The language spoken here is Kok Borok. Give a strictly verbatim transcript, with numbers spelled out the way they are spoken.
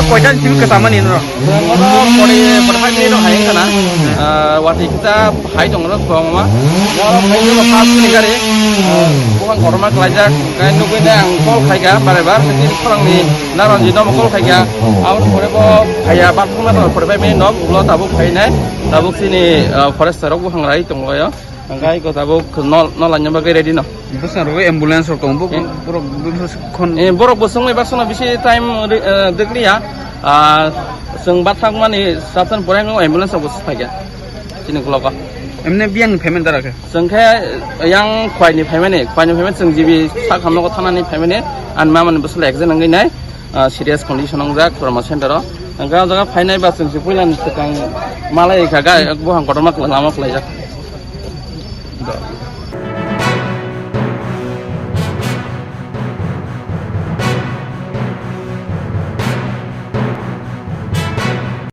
Koita ni simi kwtamani no? Oro forty, forty-five minute rok hai wngkha na. Ah, watwi kisa hai tongo no kwbangma. Oro phai phai rok first ni gari. Ah, buphang kotorma kwlaijak. Kai nugwi nai ang call khaikha bare bar. Tini khorang ni naranji no call khaikha. Abo pore bo phaiya, bathung na forty-five minute no ulo tabuk phainai. Tabuk sini, ah, forest rok buphang rai tongo yo. Hingke iko tabuk no, no laina bagwi ready no. Bwskango ambulance rok tongo, bo-, Eh. borok, borok khon- Eh, borok bwswngni baksa no bisi time ri-, eh, dekliya. Ah, chwng bathakmani satan pore no ambulance rok bwswk phaikha. Chini ulogo. Emne biyang ni payment dara khe? Chwng khe yang khwai ni payment ni, khwai ni payment chwng G B sak hamno thana ni payment ni, an mamani bwswk accident wngwi nai. Ah, serious condition wngjak trauma center o. Hingke o jaga phainai ba chwng se puila ni swkang malai kha ga, buphang kotorma lama kwlaijak.